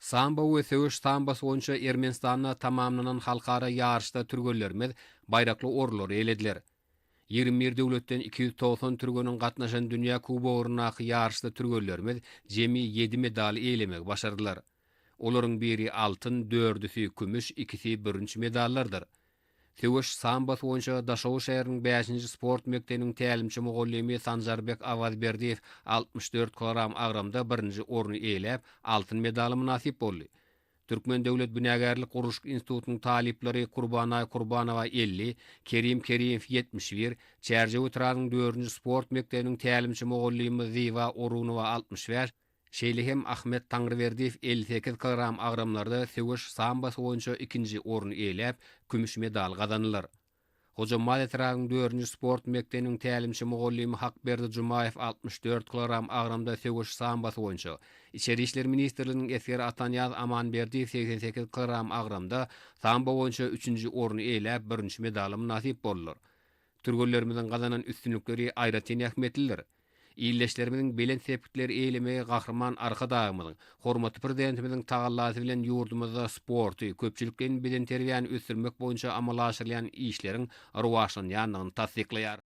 Sambo we söweş sambosy boýunça Ermenistanda tamamlanan halkara ýaryşda türgenlerimiz baýrakly orunlary eýelediler. 21 döwletden 290 türgeniň gatnaşan dünýä kubogyndaky ýaryşda türgenlerimiz jemi ýedi medaly eýelemegi başardylar. Olaryň biri altyn, dördüsi kümüş, ikisi bürünç medallardyr. Söweş sambosy boýunça Daşoguz şäheriniň bäşinji sport mekdebiniň tälimçi mugallymy Sanjarbek Awazberdiýew 64 kilogram agramda birinji orny eýeläp, altyn medala mynasyp boldy. Türkmen döwlet binagärlik-gurluşyk institutynyň talyplary Kurbanaý Kurbanowa 50, Kerim Kerimow 71, Çärjew etrabynyň dördünji sport mekdebiniň tälimçi mugallymy Zyba Orunowa 65, Şeýle hem Ahmet Taňryberdiýew 58 kilogram agramlarda söweş sambosy boýunça ikinji orny eýeläp, kümüş medal gazandylar. Hojambaz etrabynyň dördünji sport mekdebiniň tälimçi mugallymy Hakberdi Jumaýew 64 kilogram agramda söweş sambosy boýunça, Içeri işler ministrliginiň esgeri Atanyýaz Amanberdiýew 88 kilogram agramda sambo boýunça üçünji orny eýeläp, bürünç medala mynasyp boldular. Türgenlerimiziň gazanan üstünlikleri aýratyn ähmiýetlidir. Ildeşlerimiziň belent sepgitleri eýelemegi Gahryman Arkadagymyzyň, hormatly Prezidentimiziň tagallasy bilen ýurdumyzda sporty, köpçülikleýin bedenterbiýäni ösdürmek boýunça amala aşyrylýan işleriň rowaçlanýandygyny tassyklaýar.